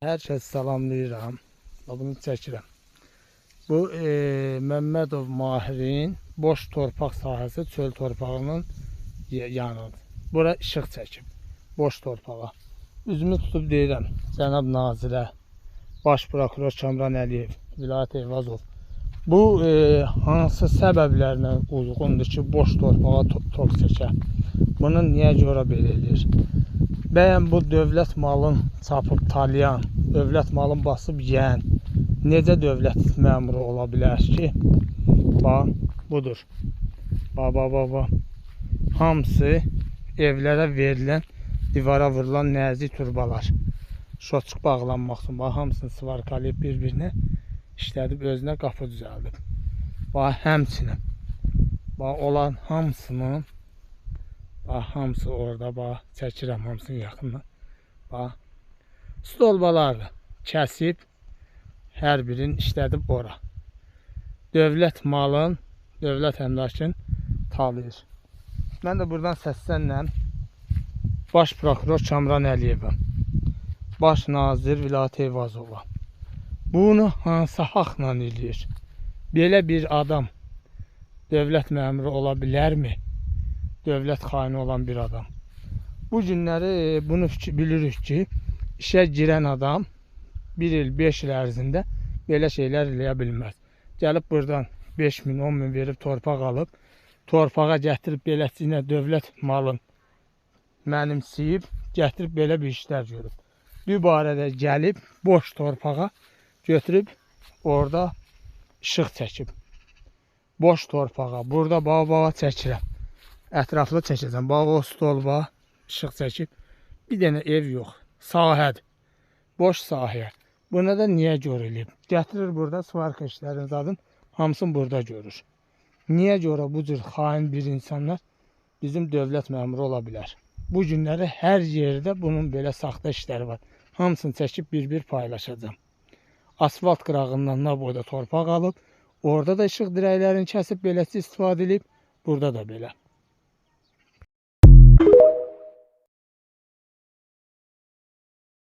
Hər kəs salamlayıram. Bunu çəkirəm. Bu Məmmədov Mahirin boş torpaq sahəsi çöl torpağının yanıdır. Bura işıq çəkib boş torpağa. Üzümü tutub deyirəm cənab nazirə, baş prokuror Kamran Əliyev, Vilayət Eyvazov. Bu hansı səbəblərlə uyğundur ki, boş torpağa tok çəkə? Bunu niyə görə belə eləyir? Bəyən bu dövlət malın çapıb talayan, dövlət malın basıb yeyən necə dövlət məmuru ola bilər ki? Bax, budur. Bax, bax, bax, bax. Hamısı evlərə verilən, divara vurulan nəzik turbalar. Şoçuq bağlanmaq üçün. Bax, hamısını svarkalayıb bir-birinə işlədib, özünə qapı düzəldib. Bax, həmçinin. Bax, olan hamısının, bax, hamısı orada, bax, çəkirəm hamısını yaxından. Bax, stolbalardır. Kəsib, hər birini işlədib ora. Dövlət malın, dövlət əmlakın talayır. Mən də buradan səslənirəm Baş prokuror Kamran Əliyevə, Baş nazir Vilayət Eyvazova. Bunu hansı haqla eləyir? Belə bir adam dövlət məmuru ola bilərmi? Dövlət xaini olan bir adam. Bu günləri bunu bilirik ki, işə girən adam 1 il, 5 il ərzində belə şeylər eləyə bilməz. Gəlib buradan 5 min, 10 min verib torpaq alıb, torpağa gətirib beləcə dövlət malın mənimsəyib, gətirib belə bir işlər görüb. Dübarə də gəlib boş torpağa götürüb orada işıq çəkib. Boş torpağa. Burada bağa-bağa çəkirəm. Ətraflı çəkəcəm. Bax o stolba işıq çəkib. Bir dənə ev yox. Sahədir. Boş sahə. Buna da niyə görə eləyib? Gətirir burada svarka işlərinin zadın hamısını burada görür. Niyə görə bu cür xain bir insanlar bizim dövlət məmuru ola bilər? Bu günləri hər yerdə bunun belə saxta işləri var. Hamısını çəkib bir-bir paylaşacağam. Asfalt qırağından nə boyda torpaq alıb, orada da işıq dirəklərini kəsib beləcə istifadə edib, burada da belə.